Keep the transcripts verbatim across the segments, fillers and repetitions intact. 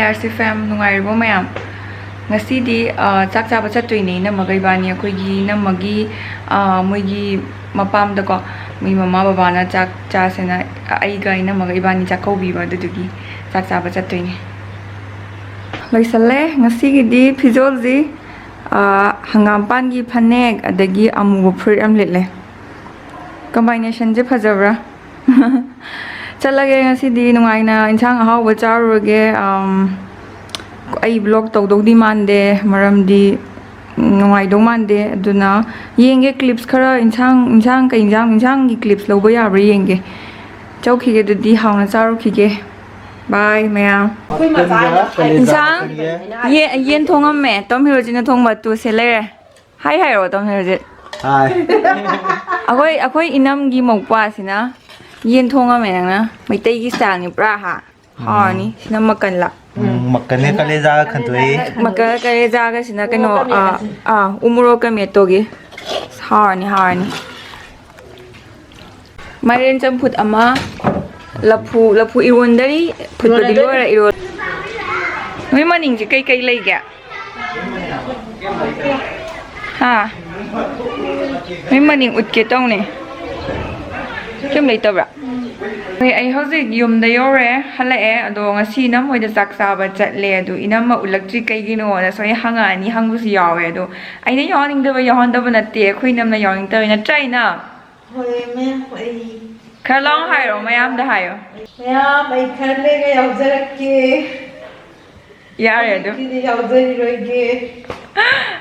R C ꯐꯦꯝ, ꯅꯨꯡꯉꯥꯏꯔꯤꯕꯣ ꯃꯌꯥꯝ? ꯉꯁꯤꯗꯤ, ꯑ, ꯆꯥꯛ ꯆꯥꯕ ꯆꯠꯇꯣꯏꯅꯦ ꯏꯅꯝꯃꯒ ꯏꯕꯥꯅꯤ꯫ ꯑꯩꯈꯣꯏꯒꯤ ꯏꯅꯝꯃꯒꯤ, ꯑ, ꯃꯣꯏꯒꯤ ꯃꯄꯥꯝꯗꯀꯣ, ꯃꯣꯏ ꯃꯃꯥ ꯕꯕꯥꯅ ꯆꯥꯛ ꯆꯥꯁꯦꯅ ꯑꯩꯒ ꯏꯅꯝꯃꯒ ꯏꯕꯥꯅꯤ ꯆꯥꯛ ꯀꯧꯕꯤꯕ, ꯑꯗꯨꯗꯨꯒꯤ ꯆꯥꯛ ꯆꯥꯕ ꯆꯠꯇꯣꯏꯅꯦ꯫ ꯂꯣꯏꯁꯜꯂꯦ ꯉꯁꯤꯒꯤꯗꯤ ꯐꯤꯖꯣꯜꯁꯤ, ꯑ, ꯍꯪꯒꯥꯝꯄꯥꯟꯒꯤ ꯐꯅꯦꯛ ꯑꯗꯒꯤ ꯑꯃꯨꯕ ꯐꯨꯔꯤꯠ ꯑꯃ ꯂꯤꯠꯂꯦ꯫ ꯀꯝꯕꯥꯏꯅꯦꯁꯟꯁꯦ ꯐꯖꯕ꯭ꯔꯥ? ꯆꯠꯂꯒꯦ ꯉꯁꯤꯗꯤ ꯅꯨꯡꯉꯥꯏꯅ ꯏꯟꯁꯥꯡ ꯑꯍꯥꯎꯕ ꯆꯥꯔꯨꯔꯒꯦ꯫ ꯑꯝ, ꯑꯩ ꯕ꯭ꯂꯣꯛ ꯇꯧꯗꯧꯗꯤ ꯃꯥꯟꯗꯦ, ꯃꯔꯝꯗꯤ ꯅꯨꯡꯉꯥꯏꯗꯧ ꯃꯥꯟꯗꯦ꯫ ꯑꯗꯨꯅ ꯌꯦꯡꯒꯦ ꯀ꯭ꯂꯤꯞꯁ ꯈꯔ, ꯏꯟꯁꯥꯡ, ꯏꯟꯁꯥꯡ ꯀꯩ ꯏꯟꯁꯥꯡ, ꯏꯟꯁꯥꯡꯒꯤ ꯀ꯭ꯂꯤꯞꯁ ꯂꯧꯕ ꯌꯥꯕ꯭ꯔꯥ ꯌꯦꯡꯒꯦ꯫ ꯆꯧꯈꯤꯒꯦ ꯑꯗꯨꯗꯤ, ꯍꯥꯎꯅ ꯆꯥꯔꯨꯈꯤꯒꯦ꯫ ꯕꯥꯏ ꯃꯌꯥꯝ꯫ ꯑꯩꯈꯣꯏ ꯃꯆꯥ ꯃꯇꯟꯒ ꯀꯂꯦꯖꯥꯒ ꯏꯟꯁꯥꯡ ꯀꯔꯤꯒ? ꯌꯦ-, ꯌꯦꯟ ꯊꯣꯡꯉꯝꯃꯦ꯫ ꯇꯣꯝ ꯍꯤꯔꯣꯖꯤꯠꯅ ꯊꯣꯡꯕ꯫ ꯇꯨ ꯁꯦ ꯂꯩꯔꯦ꯫ ꯍꯥꯏ ꯍꯥꯏꯔꯣ ꯇꯣꯝ ꯍꯤꯔꯣꯖꯤꯠ꯫ ꯍꯥꯏ꯫ ꯑꯩꯈꯣꯏ, ꯑꯩꯈꯣꯏ ꯏꯅꯝꯒꯤ ꯃꯧꯄ꯭ꯋꯥꯁꯤꯅ ꯌꯦꯟ ꯊꯣꯡꯉꯝꯃꯦ ꯅꯪꯅ꯫ ꯃꯩꯇꯩꯒꯤ ꯁ꯭ꯇꯥꯏꯜꯅꯤ ꯄꯨꯔꯥ ꯍꯥ꯫ ꯎꯝ꯫ ꯍꯥꯎꯔꯅꯤ꯫ ꯁꯤꯅ ꯃꯀꯟꯂ? ꯎꯝ, ꯃꯀꯟꯅꯦ, ꯀꯂꯦꯖꯥꯒ ꯈꯟꯗꯣꯛꯏ꯫ ꯃꯀꯟ ꯀꯂꯦꯖꯥꯒꯁꯤꯅ ꯀꯩꯅꯣ, ꯎ ꯃꯣꯔꯣꯛꯀ ꯑꯥ, ꯃꯦꯠꯁꯦ꯫ ꯑꯥ, ꯎ ꯃꯣꯔꯣꯛꯀ ꯃꯦꯠꯇꯣꯒꯤ꯫ ꯍꯥꯎꯔꯅꯤ, ꯍꯥꯎꯔꯅꯤ꯫ ꯃꯥꯏꯔꯦꯟ ꯆꯝꯐꯨꯠ ꯑꯃ, ꯂꯐꯨ, ꯂꯐꯨ ꯏꯔꯣꯟꯗꯔꯤ, ꯐꯨꯠꯄꯗꯤ ꯂꯣꯏꯔꯦ, ꯏꯔꯣꯟ-, ꯅꯣꯏ ꯃꯅꯤꯡꯁꯦ ꯀꯩꯀꯩ ꯂꯩꯒꯦ? ꯍꯥ? ꯅꯣꯏ ꯃꯅꯤꯡ ꯎꯠꯀꯦ ꯇꯧꯅꯦ꯫ ꯀꯩꯝ ꯂꯩꯇꯕ꯭ꯔꯥ? ꯍꯣꯏ, ꯑꯩ ꯍꯧꯖꯤꯛ ꯌꯨꯝꯗ ꯌꯧꯔꯦ, ꯍꯜꯂꯛꯑꯦ꯫ ꯑꯗꯣ ꯉꯁꯤ ꯏꯅꯝ ꯍꯣꯏꯗ ꯆꯥꯛ ꯆꯥꯕ ꯆꯠꯂꯦ꯫ ꯑꯗꯨ ꯏꯅꯝꯃ ꯎꯠꯂꯛꯇ꯭ꯔꯤ ꯀꯩꯒꯤꯅꯣꯅ ꯁꯣꯏ ꯍꯪꯉꯛꯑꯅꯤ, ꯍꯪꯕꯁꯨ ꯌꯥꯎꯋꯦ꯫ ꯑꯗꯣ ꯑꯩꯅ ꯌꯥꯎꯍꯟꯅꯤꯡꯗꯕ ꯌꯥꯎꯍꯟꯗꯕ ꯅꯠꯇꯦ, ꯑꯩꯈꯣꯏ ꯏꯅꯝꯅ ꯌꯥꯎꯍꯟꯅꯤꯡꯗꯕꯩ ꯅꯠꯇ꯭ꯔꯥ, ꯏꯅꯝ? ꯍꯣꯏ, ꯃꯌꯥꯝ, ꯑꯩ ꯈꯔ ꯂꯥꯎ ꯍꯥꯏꯔꯣ, ꯃꯌꯥꯝꯗ ꯍꯥꯏꯌꯣ꯫ ꯃꯌꯥꯝ, ꯑꯩ ꯈꯔ ꯂꯩꯔ ꯌꯥꯎꯖꯔꯛꯀꯦ꯫ ꯌꯥꯔꯦ ꯑꯗꯨ꯫ ꯍꯧꯖꯤꯛꯀꯤꯗꯤ ꯌꯥꯎꯖꯔꯤꯔꯣꯏꯒꯦ꯫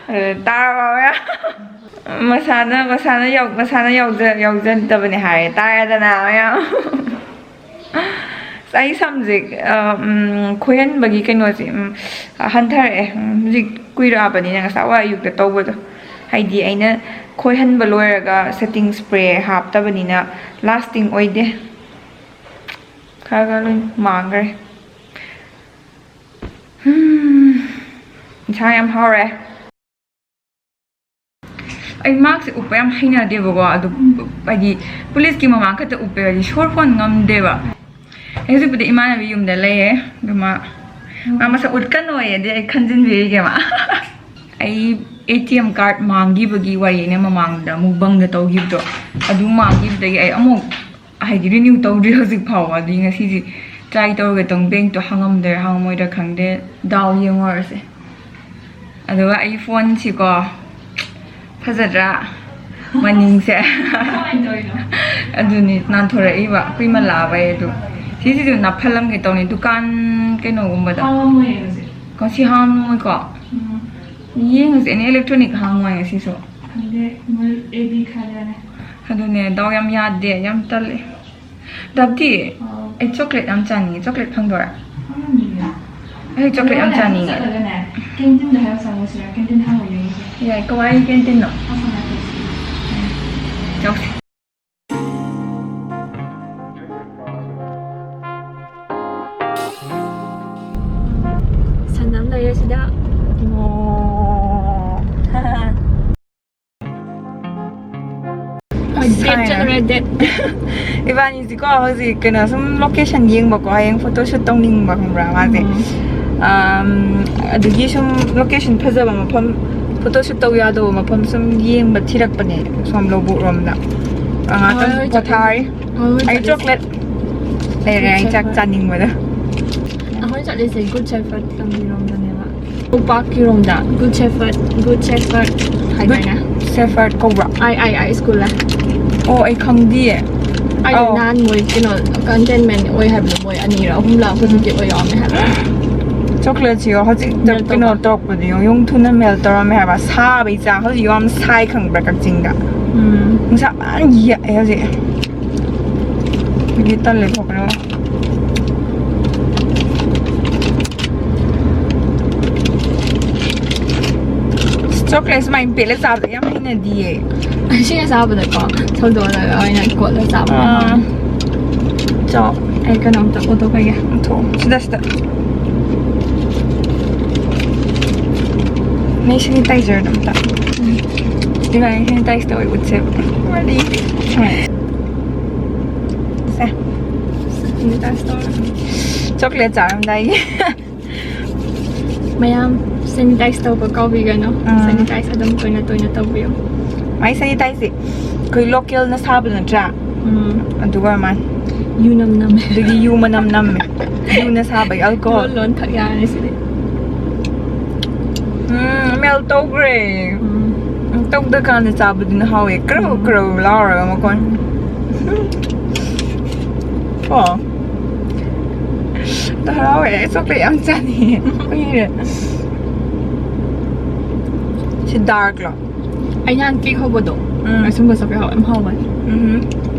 ꯑ, ꯇꯥꯔꯕ ꯃꯌꯥꯝ? ꯃꯁꯥꯅ, ꯃꯁꯥꯅ ꯌꯥꯎ-, ꯃꯁꯥꯅ ꯌꯥꯎꯖ-, ꯌꯥꯎꯖꯗꯕꯅꯦ ꯍꯥꯏꯔꯦ꯫ ꯇꯥꯔꯦꯗꯅ ꯃꯌꯥꯝ꯫ ꯑꯁ, ꯑꯩ ꯁꯝꯁꯦ, ꯑ, ꯎꯝ, ꯈꯣꯏꯍꯟꯕꯒꯤ ꯀꯩꯅꯣꯁꯦ, ꯎꯝ, ꯍꯟꯊꯔꯛꯑꯦ꯫ ꯎꯝ, ꯍꯧꯖꯤꯛ ꯀꯨꯏꯔꯛꯑꯕꯅꯤꯅ ꯉꯁꯥꯏ ꯋꯥꯏ ꯑꯌꯨꯛꯇ ꯇꯧꯕꯗꯣ꯫ ꯍꯥꯏꯗꯤ ꯑꯩꯅ ꯈꯣꯏꯍꯟꯕ ꯂꯣꯏꯔꯒ setting spray ꯍꯥꯞꯇꯕꯅꯤꯅ lasting ꯑꯣꯏꯗꯦ꯫ ꯈꯔ ꯈꯔ ꯂꯣꯏ ꯃꯥꯡꯈ꯭ꯔꯦ꯫ ꯍꯝ, ꯏꯟꯁꯥꯡ ꯌꯥꯝ ꯍꯥꯎꯔꯦ꯫ ꯑꯩ ꯃꯥꯛꯁꯦ ꯎꯞꯄ ꯌꯥꯝ ꯍꯩꯅꯗꯦꯕꯀꯣ, ꯑꯗꯨ ꯍꯥꯏꯗꯤ ꯄꯨꯂꯤꯁꯀꯤ ꯃꯃꯥꯡ ꯈꯛꯇ ꯎꯞꯄꯦ, ꯍꯥꯏꯗꯤ ꯁꯣꯔ ꯍꯣꯟ ꯉꯝꯗꯦꯕ꯫ ꯑꯩ ꯍꯧꯖꯤꯛꯄꯨꯗꯤ ꯏꯃꯥꯟꯅꯕꯤ ꯌꯨꯝꯗ ꯂꯩꯌꯦ, ꯑꯗꯨ ꯃꯥ ꯃꯥ ꯃꯁꯛ ꯎꯠꯀꯅꯣꯌꯦ, ꯑꯗꯨꯗꯤ ꯑꯩ ꯈꯟꯖꯤꯟꯕꯤꯔꯤꯒꯦ ꯃꯥ꯫ ꯑꯩ ꯑꯦ ꯇꯤ ꯑꯦꯝ ꯀꯥꯔꯗ ꯃꯥꯡꯈꯤꯕꯒꯤ ꯋꯥꯔꯤꯅꯦ, ꯃꯃꯥꯡꯗ ꯃꯨꯛꯕꯪꯗ ꯇꯧꯈꯤꯕꯗꯣ꯫ ꯑꯗꯨ ꯃꯥꯡꯈꯤꯕꯗꯒꯤ ꯑꯩ ꯑꯃꯨꯛ ꯍꯥꯏꯗꯤ ꯔꯤꯅ꯭ꯌꯨ ꯇꯧꯗ꯭ꯔꯤ ꯍꯧꯖꯤꯛ ꯐꯥꯎꯕ꯫ ꯑꯗꯨꯒꯤ ꯉꯁꯤꯁꯦ ꯇ꯭ꯔꯥꯏ ꯇꯧꯔꯒꯦ ꯇꯧꯅꯤ, ꯕꯦꯡꯛꯇꯣ ꯍꯥꯡꯉꯝꯗꯣꯏꯔꯥ ꯍꯥꯡꯉꯝꯃꯣꯏꯗ꯭ꯔꯥ ꯈꯪꯗꯦ꯫ ꯗꯥꯎ ꯌꯦꯡꯉꯨꯔꯁꯦ꯫ ꯑꯗꯨꯒ ꯑꯩ ꯐꯣꯟꯁꯤꯀꯣ ꯐꯖꯗ꯭ꯔꯥ? ꯃꯅꯤꯡꯁꯦ꯫ ꯀꯃꯥꯏꯅ ꯇꯧꯔꯤꯅꯣ? ꯑꯗꯨꯅꯤ ꯅꯥꯟꯊꯣꯔꯛꯏꯕ ꯀꯨꯏꯃꯜꯂꯛꯑꯕꯩ꯫ ꯑꯗꯨ ꯁꯤꯁꯤꯁꯨ ꯅꯥꯞꯐꯜꯂꯝꯒꯦ ꯇꯧꯅꯤ, ꯗꯨꯀꯥꯟ ꯀꯩꯅꯣꯒꯨꯝꯕꯗ꯫ ꯍꯥꯡꯉꯝꯃꯣꯏꯌꯦ ꯍꯧꯖꯤꯛ꯫ ꯉꯁꯤ ꯍꯥꯡꯉꯝꯃꯣꯏꯀꯣ? ꯎꯝ꯫ ꯌꯦꯡꯉꯁꯦ, ꯑꯦꯅꯤ ꯏꯂꯦꯛꯇ꯭ꯔꯣꯅꯤꯛ ꯍꯥꯡꯉꯣꯏ ꯉꯁꯤꯁꯨ꯫ ꯈꯪꯗꯦ, ꯃꯣꯏ ꯑꯦ ꯕꯤ ꯈꯜꯂꯅꯤ꯫ ꯑꯗꯨꯅꯦ ꯗꯥꯎ ꯌꯥꯝ ꯌꯥꯗꯦ, ꯌꯥꯝ ꯇꯜꯂꯦ꯫ ꯗꯥꯞꯇꯤ, ꯑꯥꯎ꯫ ꯑꯩ ꯆꯣꯀ꯭ꯂꯦꯠ ꯌꯥꯝ ꯆꯥꯅꯤꯡꯉꯦ, ꯆꯣꯀ꯭ꯂꯦꯠ ꯐꯪꯗꯣꯏꯔꯥ? ꯈꯪꯗꯦ꯫ ꯑꯩ ꯆꯣꯀ꯭ꯂꯦꯠ ꯌꯥꯝ ꯑꯗꯨꯒꯅꯦ, ꯆꯥꯅꯤꯡꯉꯦ꯫ ꯆꯠꯂꯒꯅꯦ, ꯀꯦꯟꯇꯤꯟꯗ ꯍꯥꯏꯔ ꯆꯪꯉꯨꯁꯤꯔꯥ? ꯀꯦꯟꯇꯤꯟ ꯍꯥꯡꯕ ꯌꯦꯡꯉꯨꯁꯦ꯫ ꯌꯥꯏ, ꯀꯋꯥꯏ ꯀꯦꯟꯇꯤꯟꯅꯣ? ꯑꯁꯣꯝ ꯅꯥꯀꯟꯁꯦ꯫ ꯆꯧꯁꯤ꯫ ꯁꯟ ꯑꯃ ꯂꯩꯔꯦ ꯁꯤꯗ꯫ ꯑꯣ꯫ ꯍꯣꯏ, date ꯁꯥꯏꯅ꯫ ꯆꯠꯂꯨꯔꯦ, date꯫ ꯏꯕꯥꯅꯤꯁꯤꯀꯣ ꯍꯧꯖꯤꯛ ꯀꯩꯅꯣ ꯁꯨꯝ ꯂꯣꯀꯦꯁꯟ ꯌꯦꯡꯕꯀꯣ, ꯍꯌꯦꯡ ꯐꯣꯇꯣꯁꯨꯠ ꯇꯧꯅꯤꯡꯕ, ꯈꯪꯕ꯭ꯔꯥ ꯃꯥꯁꯦ? ꯎꯝ꯫ ꯑꯝ, ꯑꯗꯨꯒꯤ ꯁꯨꯝ ꯂꯣꯀꯦꯁꯟ ꯐꯖꯕ ꯃꯐꯝ, ꯐꯣꯇꯣꯁꯨꯠ ꯇꯧ ꯌꯥꯗꯧꯕ ꯃꯐꯝ ꯁꯨꯝ ꯌꯦꯡꯕ ꯊꯤꯔꯛꯄꯅꯦ, ꯁꯣꯝ ꯂꯧꯕꯨꯛ ꯔꯣꯝꯗ꯫ ꯑ, ꯉꯥꯛꯇꯪ ꯍꯣꯏ, ꯍꯣꯏ, ꯄꯣꯊꯥꯔꯤ꯫ ꯆꯠꯂꯨꯁꯦ꯫ ꯍꯣꯏ, ꯍꯣꯏ, ꯑꯩ ꯆꯠꯂꯨꯁꯦ꯫ ꯆꯣꯀ꯭ꯂꯦꯠ ꯂꯩꯔꯦ, ꯑꯩ ꯆꯥꯛ ꯆꯥꯅꯤꯡꯕꯗ꯫ ꯑꯩꯈꯣꯏ ꯆꯠꯂꯤꯁꯦ Good Shepherd ꯂꯝꯕꯤꯔꯣꯝꯗꯅꯦꯕ꯫ ꯎꯄꯥꯛꯀꯤꯔꯣꯝꯗ Good Shepherd, Good Shepherd ꯍꯥꯏꯗꯥꯏꯅꯦ? Good Shepherd ꯀꯧꯕ꯭ꯔꯥ? ꯑꯥꯏ ꯑꯥꯏ ꯑꯥꯏ ꯁ꯭ꯀꯨꯜ ꯂ꯫ ꯑꯣ, ꯑꯩ ꯈꯪꯗꯤꯌꯦ꯫ ꯑꯩ ꯑꯧ꯫ ꯅꯍꯥꯟ ꯃꯣꯏ ꯀꯩꯅꯣ ꯀꯟꯇꯦꯟꯃꯦꯟ ꯑꯣꯏ ꯍꯥꯏꯕꯗꯣ, ꯃꯣꯏ ꯑꯅꯤꯔ ꯑꯍꯨꯝꯂ ꯍꯧꯖꯤꯛꯇꯤ ꯑꯣꯏ ꯌꯥꯎꯔꯝꯃꯦ ꯍꯥꯏꯕ꯫ ꯆꯣꯀ꯭ꯂꯦꯠꯁꯤꯒ ꯍꯧꯖꯤꯛ ꯃꯦꯜ ꯀꯩꯅꯣ ꯇꯧꯕ꯫ ꯇꯧꯔꯛꯄꯗꯤ ꯌꯦꯡꯉꯨ, ꯌꯨꯝ ꯊꯨꯅ ꯃꯦꯜ ꯇꯧꯔꯝꯃꯦ ꯍꯥꯏꯕ꯫ ꯁꯥꯕꯩ ꯆꯥꯡ ꯍꯧꯖꯤꯛ ꯌꯥꯝ ꯁꯥꯏ ꯈꯪꯕ꯭ꯔꯥ ꯀꯛꯆꯤꯡꯗ? ꯎꯝ꯫ ꯅꯨꯡꯁꯥ ꯐꯖꯅ ꯌꯛꯑꯦ ꯍꯧꯖꯤꯛ꯫ ꯑꯗꯨꯒꯤ ꯇꯜꯂꯦ ꯊꯣꯛꯄꯗꯣ꯫ ꯆꯣꯀ꯭ꯂꯦꯠ ꯁꯨꯃꯥꯏꯅ ꯄꯦꯠꯂ ꯆꯥꯕꯗꯣ ꯌꯥꯝ ꯍꯩꯅꯗꯤꯌꯦ꯫ ꯑꯁꯤ ꯑꯁꯥꯕꯗꯀꯣ ꯊꯧꯗꯣꯛꯂꯒ ꯑꯣꯏꯅ ꯀꯣꯠꯂ ꯆꯥꯕ꯫ ꯑꯥ꯫ ꯆꯥꯎ꯫ ꯑꯩ ꯀꯩꯅꯣꯝꯇ ꯑꯣꯟꯊꯣꯛꯈ꯭ꯔꯒꯦ꯫ ꯑꯣꯟꯊꯣꯛꯑꯣ꯫ ꯁꯤꯗ, ꯁꯤꯗ꯫ ꯅꯣꯏ ꯁꯦꯅꯤꯇꯥꯏꯖꯔꯗꯣ ꯑꯝꯇ꯫ ꯎꯝ꯫ ꯏꯕꯥꯅꯤ ꯁꯦꯅꯤꯇꯥꯏꯖ ꯇꯧꯋꯦ ꯎꯠꯁꯦꯕ꯫ ꯋꯥꯔꯤ꯫ ꯁꯦ꯫ ꯁꯦꯅꯤꯇꯥꯏꯖ ꯇꯧꯔꯦ꯫ ꯆꯣꯀ꯭ꯂꯦꯠ ꯆꯥꯔꯝꯗꯥꯏꯒꯤ꯫ ꯃꯌꯥꯝ ꯁꯦꯅꯤꯇꯥꯏꯁ ꯇꯧꯕ ꯀꯥꯎꯕꯤꯒꯅꯨ꯫ ꯎꯝ꯫ ꯁꯦꯅꯤꯇꯥꯏꯁ ꯑꯗꯨꯝ ꯇꯣꯏꯅ ꯇꯣꯏꯅ ꯇꯧꯕꯤꯌꯨ꯫ ꯃꯥꯏ ꯁꯦꯅꯤꯇꯥꯏꯁꯁꯦ ꯑꯩꯈꯣꯏ ꯂꯣꯀꯦꯜꯅ ꯁꯥꯕ ꯅꯠꯇ꯭ꯔꯥ? ꯎꯝ꯫ ꯑꯗꯨꯒ ꯃꯥ ꯌꯨ ꯅꯝ ꯅꯝꯃꯦ꯫ ꯑꯗꯨꯒꯤ ꯌꯨ ꯃꯅꯝ ꯅꯝꯃꯦ꯫ ꯌꯨꯅ ꯁꯥꯕꯒꯤ ꯑꯜꯀꯣꯍꯣꯜ꯫ ꯂꯣꯟ ꯂꯣꯟ ꯊꯛ ꯌꯥꯔꯅꯤ ꯁꯤꯗꯤ꯫ ꯎꯝ, ꯃꯦꯜ ꯇꯧꯈ꯭ꯔꯦ꯫ ꯎꯝ꯫ ꯇꯧꯗ ꯀꯥꯟꯗ ꯆꯥꯕꯗꯨꯅ ꯍꯥꯎꯋꯦ꯫ ꯀ꯭ꯔꯧ ꯎꯝ꯫ ꯀ꯭ꯔꯧ ꯂꯥꯎꯔꯒ ꯃꯈꯣꯟ꯫ ꯀꯣ꯫ ꯑꯗꯣ ꯍꯔꯥꯎꯋꯦ꯫ ꯑꯩ ꯆꯣꯀ꯭ꯂꯦꯠ ꯌꯥꯝ ꯆꯥꯅꯤꯡꯉꯦ꯫ ꯀꯨꯏꯔꯦ꯫ ꯁꯤ ꯗꯥꯔꯛꯂꯣ? ꯑꯩ ꯅꯍꯥꯟ ꯀꯦꯛ ꯍꯧꯕꯗꯣ꯫ ꯎꯝ꯫ ꯑꯁꯨꯝꯕ ꯆꯣꯀ꯭ꯂꯦꯠ ꯍꯧꯕ ꯌꯥꯝ ꯍꯥꯎꯕꯅꯦ꯫ ꯎꯝ꯫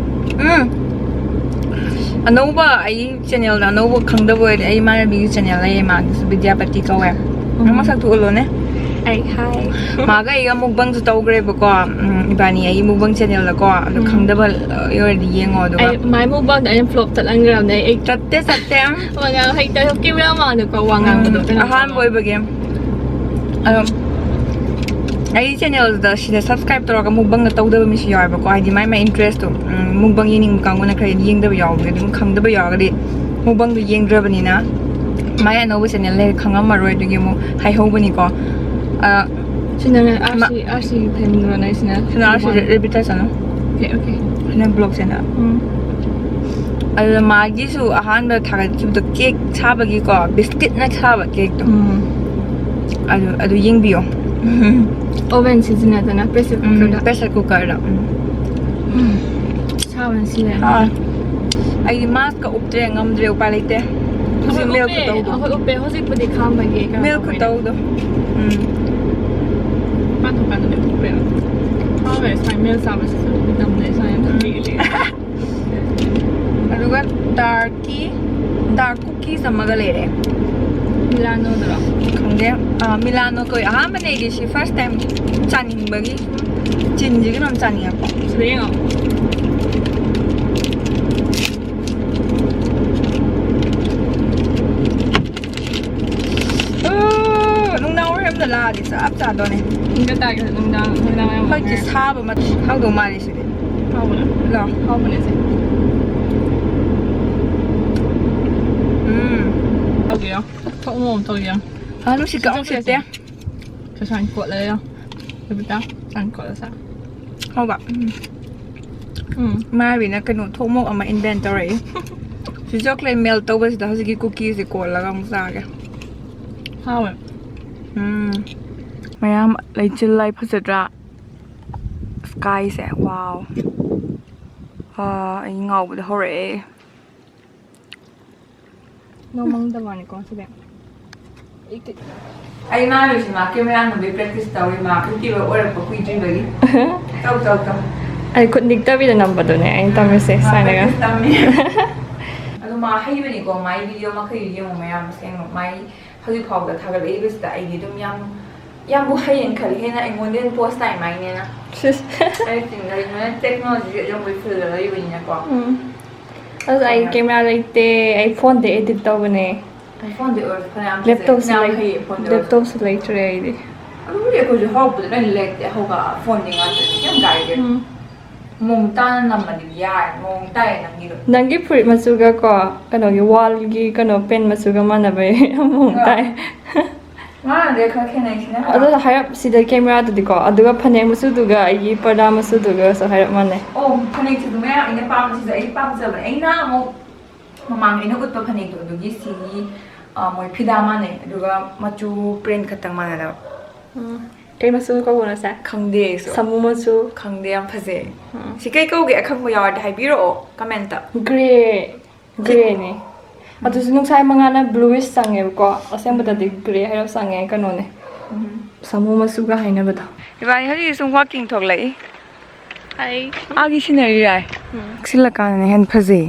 ꯎꯝ꯫ ꯑꯅꯧꯕ ꯑꯩ ꯆꯦꯅꯦꯜꯗ ꯑꯅꯧꯕ ꯈꯪꯗꯕ ꯑꯣꯏꯔꯗꯤ ꯑꯩ ꯏꯃꯥꯟꯅꯕꯤꯒꯤ ꯆꯦꯅꯦꯜ ꯂꯩꯌꯦ, ꯃꯥꯒꯤꯁꯨ ꯕꯤꯗ꯭ꯌꯥꯄꯇꯤ ꯀꯧꯋꯦ꯫ ꯎꯝ꯫ ꯅꯪ ꯃꯁꯛꯇꯨ ꯎꯠꯂꯣꯅꯦ꯫ ꯑꯩ ꯍꯥꯏ꯫ ꯃꯥꯒ ꯑꯩꯒ ꯃꯨꯛꯕꯪꯁꯨ ꯇꯧꯈ꯭ꯔꯦꯕꯀꯣ꯫ ꯎꯝ, ꯏꯕꯥꯅꯤ ꯑꯩꯒꯤ ꯃꯨꯛꯕꯪ ꯆꯦꯅꯦꯜꯗꯀꯣ꯫ ꯑꯗꯣ ꯎꯝ꯫ ꯈꯪꯗꯕ ꯑꯣꯏꯔꯗꯤ ꯌꯦꯡꯉꯣ꯫ ꯑꯗꯨꯒ ꯑꯩ ꯃꯥꯏ ꯃꯨꯛꯕꯪꯗꯣ ꯑꯩꯅ ꯐ꯭ꯂꯣꯞ ꯆꯠꯍꯟꯈ꯭ꯔꯕꯅꯦ꯫ ꯑꯩ ꯆꯠꯇꯦ, ꯆꯠꯇꯦ꯫ ꯋꯥ ꯉꯥꯡ ꯍꯩꯇ ꯀꯦꯃꯦꯔꯥ ꯃꯃꯥꯡꯗꯀꯣ ꯋꯥ ꯉꯥꯡꯕꯗꯣ ꯎꯝ, ꯀꯩꯅꯣ ꯑꯍꯥꯟꯕ ꯇꯧꯕ꯫ ꯑꯣꯏꯕꯒꯤ꯫ ꯑꯗꯣ ꯑꯩ ꯆꯦꯅꯦꯜꯗ ꯁꯤꯗ ꯁꯕꯁꯀ꯭ꯔꯥꯏꯕ ꯇꯧꯔꯒ ꯃꯨꯛꯕꯪꯒ ꯇꯧꯗꯕ ꯃꯤꯁꯨ ꯌꯥꯎꯋꯦꯕꯀꯣ꯫ ꯍꯥꯏꯗꯤ ꯃꯥꯏ ꯃꯥꯏ ꯏꯟꯇꯔꯦꯁꯇꯣ꯫ ꯎꯝ, ꯃꯨꯛꯕꯪ ꯌꯦꯡꯅꯤꯡꯕ ꯀꯥꯡꯕꯨꯅ ꯈꯔ ꯌꯦꯡꯗꯕ ꯌꯥꯎꯕꯒꯤ ꯑꯗꯨꯝ ꯈꯪꯗꯕ ꯌꯥꯎꯔꯒꯗꯤ ꯃꯨꯛꯕꯪꯗꯣ ꯌꯦꯡꯗ꯭ꯔꯕꯅꯤꯅ ꯃꯥꯏ ꯑꯅꯧꯕ ꯆꯦꯅꯦꯜ ꯂꯩ ꯈꯪꯉꯝꯃꯔꯣꯏ꯫ ꯑꯗꯨꯒꯤ ꯑꯃꯨꯛ ꯍꯥꯏꯍꯧꯕꯅꯤꯀꯣ꯫ ꯑ, ꯁꯤꯅ ꯃ- ꯑꯥꯔꯁꯤ, ꯑꯥꯔꯁꯤ ꯐꯦꯟꯗꯨꯔꯣ ꯅꯪ ꯁꯤꯅ? ꯁꯤꯅ ꯑꯥꯔꯁꯤ ꯔꯦ-, ꯔꯦꯕꯤꯇꯥ ꯆꯠꯂꯣ꯫ Okay, okay. ꯁꯤꯅ ꯕ꯭ꯂꯣꯛ ꯆꯦꯅꯦꯜ꯫ ꯎꯝ꯫ ꯑꯗꯨꯗ ꯃꯥꯒꯤꯁꯨ ꯑꯍꯥꯟꯕ ꯊꯥꯒꯠꯈꯤꯕꯗꯣ ꯀꯦꯛ ꯁꯥꯕꯒꯤꯀꯣ, ꯕꯤꯁꯀꯤꯠꯅ ꯁꯥꯕ ꯀꯦꯛꯇꯣ꯫ ꯎꯝ꯫ ꯑꯗꯨ, ꯑꯗꯨ ꯌꯦꯡꯕꯤꯌꯣ꯫ ꯑꯣꯚꯦꯟ ꯁꯤꯖꯤꯟꯅꯗꯅ ꯄ꯭ꯔꯦꯁꯔ ꯎꯝ, ꯀꯨꯀꯔꯗ꯫ ꯄ꯭ꯔꯦꯁꯔ ꯀꯨꯀꯔꯗ꯫ ꯎꯝ꯫ ꯎꯝ꯫ ꯁꯥꯕꯅ ꯁꯤꯔꯦ꯫ ꯑꯥ꯫ ꯑꯩꯗꯤ ꯃꯥꯁꯀ ꯎꯞꯇ꯭ꯔꯦ, ꯉꯝꯗ꯭ꯔꯦ, ꯎꯄꯥꯏ ꯂꯩꯇꯦ꯫ ꯍꯧꯖꯤꯛ ꯑꯩꯈꯣꯏ ꯃꯦꯜ ꯎꯞꯄꯦ, ꯈꯨꯇꯧꯗꯣ꯫ ꯑꯩꯈꯣꯏ ꯎꯞꯄꯦ꯫ ꯍꯧꯖꯤꯛꯄꯨꯗꯤ ꯈꯥꯝꯕꯒꯤ ꯀꯩꯅꯣ ꯃꯦꯜ ꯇꯧꯕꯩꯅꯦ꯫ ꯈꯨꯇꯧꯗꯣ꯫ ꯎꯝ꯫ ꯄꯥꯟꯊꯣꯛꯀꯥꯟꯗꯗꯤ ꯎꯞꯄꯦꯕ꯫ ꯍꯥꯎꯋꯦ ꯁꯨꯃꯥꯏꯅ ꯃꯦꯜ ꯆꯥꯕꯁꯤꯁꯨ꯫ ꯃꯇꯝꯗ ꯁꯨꯃꯥꯏꯅ ꯊꯝꯕꯤꯔꯗꯤ꯫ ꯑꯗꯨꯒ ꯗꯥꯔꯛꯀꯤ, ꯗꯥꯔꯛ ꯀꯨꯀꯤꯁ ꯑꯃꯒ ꯂꯩꯔꯦ꯫ ꯃꯤꯂꯥꯅꯣꯗꯨꯔꯣ? ꯈꯪꯗꯦ꯫ ꯑꯥ, ꯃꯤꯂꯥꯅꯣ ꯀꯧꯏ꯫ ꯑꯍꯥꯟꯕꯅꯦ ꯑꯩꯗꯤ ꯁꯤ ꯐꯥꯔꯁ ꯇꯥꯏꯝ ꯆꯥꯅꯤꯡꯕꯒꯤ꯫ ꯆꯤꯟꯁꯤ ꯀꯩꯅꯣꯝ ꯆꯥꯅꯤꯡꯉꯛꯄ꯫ ꯁꯤꯗ ꯌꯦꯡꯉꯣ꯫ ꯑꯣ, ꯅꯨꯡꯗꯥꯡ ꯋꯥꯏꯔꯝꯗ ꯂꯥꯛꯑꯗꯤ ꯆꯞ ꯆꯥꯗꯣꯅꯦ꯫ ꯄꯨꯡ ꯀꯌꯥ ꯇꯥꯒꯦ? ꯅꯨꯡꯗꯥꯡ, ꯅꯨꯡꯗꯥꯡ ꯋꯥꯏꯔꯝ ꯍꯧꯖꯤꯛꯇꯤ ꯑꯣꯏꯔꯦ꯫ ꯁꯥꯕ ꯃꯠ-, ꯍꯥꯎꯗꯧ ꯃꯥꯜꯂꯤ ꯁꯤꯗꯤ꯫ ꯍꯥꯎꯕꯅꯦ꯫ ꯂꯥꯎ꯫ ꯍꯥꯎꯕꯅꯦ ꯁꯤ꯫ ꯎꯝ꯫ ꯇꯧꯒꯦꯔꯣ? ꯊꯣꯛ ꯃꯑꯣꯡ ꯇꯧꯒꯦꯔꯣ? ꯑꯥ, ꯅꯨꯡꯁꯤꯠꯀ ꯑꯃꯨꯛ ꯁꯤꯠꯇꯦ꯫ ꯁꯁꯥꯟ ꯀꯣꯠꯂꯦ꯫ ꯁꯁꯥꯟ ꯀꯣꯠꯂ ꯆꯥ꯫ ꯍꯥꯎꯕ? ꯎꯝ꯫ ꯎꯝ꯫ ꯃꯥꯕꯤꯅ ꯀꯩꯅꯣ ꯊꯣꯡ ꯃꯣꯛ ꯑꯃ invent ꯇꯧꯔꯛꯏ꯫ ꯁꯤ chocolate melt ꯇꯧꯕꯁꯤꯗ ꯍꯧꯖꯤꯛꯀꯤ cookieꯁꯦ ꯀꯣꯠꯂꯒ ꯑꯃꯨꯛ ꯆꯥꯒꯦ꯫ ꯍꯥꯎꯋꯦ꯫ ꯎꯝ꯫ ꯃꯌꯥꯝ ꯂꯩꯆꯤꯜ ꯂꯥꯏ ꯐꯖꯗ꯭ꯔꯥ? Skyꯁꯦ, wow꯫ ꯑꯥ, ꯑꯩ ꯉꯥꯎꯕꯗ ꯍꯧꯔꯛꯑꯦ꯫ ꯅꯣꯡ ꯃꯪꯗꯕꯅꯤꯀꯣ ꯁꯤꯗꯤ꯫ ꯑꯩ ꯃꯥꯒꯤꯁꯤ ꯃꯥ camera ꯅꯝꯕꯩ practice ꯇꯧꯔꯤ, ꯃꯥ YouTuber ꯑꯣꯏꯔꯛꯄ ꯀꯨꯏꯗ꯭ꯔꯤꯕꯒꯤ꯫ ꯇꯧ, ꯇꯧ, ꯇꯧ꯫ ꯑꯩ ꯈꯨꯠ ꯅꯤꯛꯇꯕꯤꯗ ꯅꯝꯕꯗꯨꯅꯦ ꯑꯩꯅ ꯇꯝꯃꯤꯁꯦ, ꯃꯥ ꯁꯨꯃꯥꯏꯅꯒ꯫ Practice ꯇꯝꯃꯤ꯫ ꯑꯗꯣ ꯃꯥ ꯍꯩꯕꯅꯤꯀꯣ, ꯃꯥꯏ video ꯃꯈꯩꯗꯨ ꯌꯦꯡꯉꯣ ꯃꯌꯥꯝ, ꯑꯁꯦꯡꯕ ꯃꯥꯏ ꯍꯧꯖꯤꯛ ꯐꯥꯎꯕꯗ ꯊꯥꯒꯠꯂꯛꯏꯕꯁꯤꯗ ꯑꯩꯗꯤ ꯑꯗꯨꯝ ꯌꯥꯝ, ꯌꯥꯝꯕꯨ ꯍꯩꯌꯦꯅ ꯈꯜꯂꯤ, ꯍꯦꯟꯅ ꯑꯩꯉꯣꯟꯗ ꯍꯦꯟꯅ post ꯇꯥꯏ ꯃꯥꯏꯅꯦꯅ꯫ ꯁꯤꯁ꯫ ꯑꯩ ꯆꯤꯡꯗ ꯂꯩꯕꯅꯤꯅ technology ꯑꯆꯪꯕꯒꯤ field ꯗ ꯂꯩꯕꯅꯤꯅꯀꯣ꯫ ꯎꯝ꯫ ꯑꯗꯨ ꯑꯩ ꯍꯣꯏ꯫ Camera ꯂꯩꯇꯦ, ꯑꯩ phoneꯗ edit ꯇꯧꯕꯅꯦ꯫ ꯑꯩ phoneꯗ ꯑꯣꯏꯔꯁꯨ ꯐꯅꯌꯥꯝ ꯐꯖꯩ, laptopꯁꯨ ꯐꯅꯌꯥꯝ ꯂꯩ-, ꯍꯩꯌꯦ phoneꯗ ꯑꯣꯏꯔꯁꯨ꯫ Laptopꯁꯨ ꯂꯩꯇ꯭ꯔꯦ ꯑꯩꯗꯤ꯫ ꯑꯗꯨꯕꯨꯗꯤ ꯑꯩꯈꯣꯏꯁꯨ ꯍꯧꯔꯛꯄꯗ ꯂꯣꯏꯅ ꯂꯩꯔꯛꯇꯦ, ꯍꯧꯕ phoneꯗꯤ ꯉꯥꯛꯇꯅꯤ, ꯀꯩꯝ ꯀꯥꯏꯗꯦ꯫ ꯎꯝ꯫ ꯃꯑꯣꯡ ꯇꯥꯅ ꯅꯝꯃꯗꯤ ꯌꯥꯔꯦ, ꯃꯑꯣꯡ ꯇꯥꯏꯌꯦ ꯅꯪꯒꯤꯗꯣ꯫ ꯅꯪꯒꯤ ꯐꯨꯔꯤꯠ ꯃꯆꯨꯒ ꯀꯣ, ꯀꯩꯅꯣꯒꯤ wallꯒꯤ ꯀꯩꯅꯣ paint ꯃꯆꯨꯒ ꯃꯥꯟꯅꯕꯩ ꯌꯥꯝ ꯃꯑꯣꯡ ꯑꯥ꯫ ꯇꯥꯏ꯫ ꯃꯥꯟꯅꯗꯦ, ꯈꯔ ꯈꯦꯠꯅꯩ ꯁꯤꯅ꯫ ꯑꯗꯣ ꯍꯥꯏꯔꯞ ꯁꯤꯗ cameraꯗꯗꯤꯀꯣ, ꯑꯗꯨꯒ ꯐꯅꯦꯛ ꯃꯆꯨꯗꯨꯒ ꯑꯩꯒꯤ ꯄꯔꯗꯥ ꯃꯆꯨꯗꯨꯒꯁꯨ ꯍꯥꯏꯔꯞ ꯃꯥꯟꯅꯩ꯫ ꯑꯣ, ꯐꯅꯦꯛꯁꯤꯁꯨ ꯃꯌꯥꯝ ꯑꯩꯅ ꯄꯥꯝꯕꯁꯤꯁꯨ ꯑꯩ ꯄꯥꯝꯖꯕꯅꯦ꯫ ꯑꯩꯅ ꯑꯃꯨꯛ ꯃꯃꯥꯡ ꯑꯩꯅ ꯎꯠꯄ ꯐꯅꯦꯛꯇꯣ ꯑꯗꯨꯒꯤ ꯁꯤꯒꯤ, ꯑ, ꯃꯣꯏ ꯐꯤꯗꯥ ꯃꯥꯟꯅꯩ, ꯑꯗꯨꯒ ꯃꯆꯨ print ꯈꯛꯇꯪ ꯃꯥꯟꯅꯗꯕ꯫ ꯎꯝ꯫ ꯀꯩ ꯃꯆꯨ ꯀꯧꯕꯅꯣ ꯁꯦ? ꯈꯪꯗꯦ ꯑꯩꯁꯨ꯫ ꯁꯥꯃꯨ ꯃꯆꯨ꯫ ꯈꯪꯗꯦ, ꯌꯥꯝ ꯐꯖꯩ꯫ ꯎꯝ꯫ ꯁꯤ ꯀꯩ ꯀꯧꯒꯦ? ꯑꯈꯪꯕ ꯌꯥꯎꯔꯗꯤ ꯍꯥꯏꯕꯤꯔꯛꯑꯣ commentꯇ꯫ Grey꯫ Greyꯅꯦ꯫ ꯎꯝ꯫ ꯑꯗꯨꯁꯨ ꯅꯨꯡꯁꯥꯏ ꯃꯉꯥꯜꯅ bluish ꯆꯪꯉꯦꯕꯀꯣ, ꯑꯁꯦꯡꯕꯗꯗꯤ ꯎꯝ꯫ Grey ꯍꯥꯏꯔꯞ ꯆꯪꯉꯦ, ꯀꯩꯅꯣꯅꯦ꯫ ꯎꯝ꯫ ꯁꯥꯃꯨ ꯃꯆꯨꯒ ꯍꯥꯏꯅꯕꯗꯣ꯫ ꯏꯕꯥꯅꯤ ꯍꯧꯖꯤꯛ ꯁꯨꯝ walking ꯊꯣꯛꯂꯛꯏ꯫ ꯍꯥꯏ꯫ ꯑꯥꯒꯤ scenery ꯔꯥꯏ꯫ ꯎꯝ꯫ ꯅꯛꯁꯤꯜꯂꯀꯥꯟꯗꯅ ꯍꯦꯟꯅ ꯐꯖꯩ꯫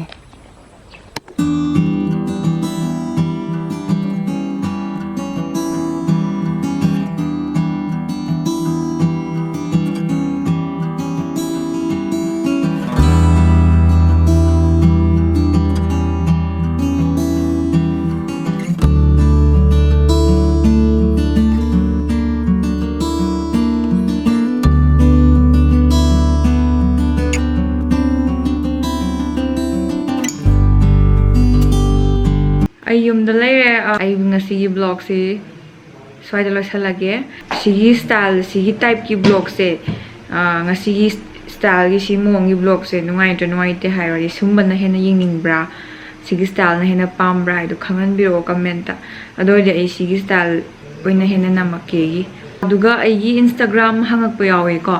ꯑꯩ ꯌꯨꯝꯗ ꯂꯩꯔꯦ꯫ ꯑ, ꯑꯩ ꯉꯁꯤꯒꯤ vlogꯁꯤ ꯁ꯭ꯋꯥꯏꯗ ꯂꯣꯏꯁꯤꯜꯂꯒꯦ꯫ ꯁꯤꯒꯤ style, ꯁꯤꯒꯤ type ꯀꯤ vlog ꯁꯦ, ꯑꯥ, ꯉꯁꯤꯒꯤ style ꯒꯤ, ꯁꯤ ꯃꯑꯣꯡꯒꯤ vlog ꯁꯦ ꯅꯨꯡꯉꯥꯏꯇ꯭ꯔꯥ ꯅꯨꯡꯉꯥꯏꯇꯦ ꯍꯥꯏꯔꯗꯤ, ꯁꯨꯝꯕꯅ ꯍꯦꯟꯅ ꯌꯦꯡꯅꯤꯡꯕ꯭ꯔꯥ, ꯁꯤꯒꯤ style ꯅ ꯍꯦꯟꯅ ꯄꯥꯝꯕ꯭ꯔꯥ ꯍꯥꯏꯗꯣ ꯈꯪꯍꯟꯕꯤꯔꯛꯑꯣ comment ꯇ꯫ ꯑꯗꯨ ꯑꯣꯏꯔꯗꯤ ꯑꯩ ꯁꯤꯒꯤ style ꯑꯣꯏꯅ ꯍꯦꯟꯅ ꯅꯝꯃꯛꯀꯦ꯫ ꯑꯗꯨꯒ ꯑꯩꯒꯤ Instagram ꯍꯪꯉꯛꯄ ꯌꯥꯎꯋꯦꯀꯣ,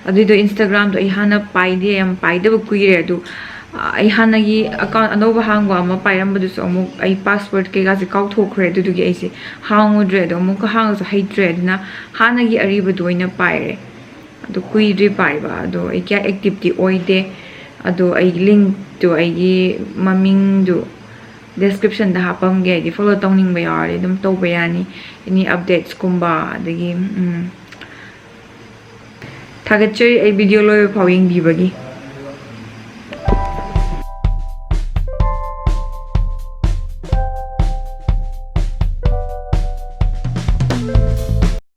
ꯑꯗꯨꯏꯗꯣ Instagram ꯗꯣ ꯑꯩ ꯍꯥꯟꯅ ꯄꯥꯏꯗꯦ, ꯌꯥꯝ ꯄꯥꯏꯗꯕ ꯀꯨꯏꯔꯦ꯫ ꯑꯗꯨ, ꯑ, ꯑꯩ ꯍꯥꯟꯅꯒꯤ account ꯑꯅꯧꯕ ꯍꯥꯡꯕ ꯑꯃ ꯄꯥꯏꯔꯝꯕꯗꯨꯁꯨ ꯑꯃꯨꯛ ꯑꯩ password ꯀꯩꯀꯥꯁꯦ ꯀꯥꯎꯊꯣꯛꯈ꯭ꯔꯦ꯫ ꯑꯗꯨꯗꯨꯒꯤ ꯑꯩꯁꯦ ꯍꯥꯡꯉꯨꯗ꯭ꯔꯦ꯫ ꯑꯗꯣ ꯑꯃꯨꯛꯀ ꯍꯥꯡꯉꯁꯨ ꯍꯩꯇ꯭ꯔꯦ꯫ ꯑꯗꯨꯅ ꯍꯥꯟꯅꯒꯤ ꯑꯔꯤꯕꯗꯨ ꯑꯣꯏꯅ ꯄꯥꯏꯔꯦ꯫ ꯑꯗꯨ ꯀꯨꯏꯗ꯭ꯔꯤ ꯄꯥꯏꯕ꯫ ꯑꯗꯣ ꯑꯩ ꯀꯌꯥ active ꯇꯤ ꯑꯣꯏꯗꯦ꯫ ꯑꯗꯣ ꯑꯩ link ꯇꯨ, ꯑꯩꯒꯤ ꯃꯃꯤꯡꯗꯨ description ꯗ ꯍꯥꯞꯄꯝꯒꯦ꯫ ꯍꯥꯏꯗꯤ follow ꯇꯧꯅꯤꯡꯕ ꯌꯥꯎꯔꯗꯤ ꯑꯗꯨꯝ ꯇꯧꯕ ꯌꯥꯅꯤ, any updates ꯀꯨꯝꯕ꯫ ꯑꯗꯒꯤ, ꯎꯝ, ꯊꯥꯒꯠꯆꯔꯤ ꯑꯩ video ꯂꯣꯏꯕ ꯐꯥꯎ ꯌꯦꯡꯕꯤꯕꯒꯤ꯫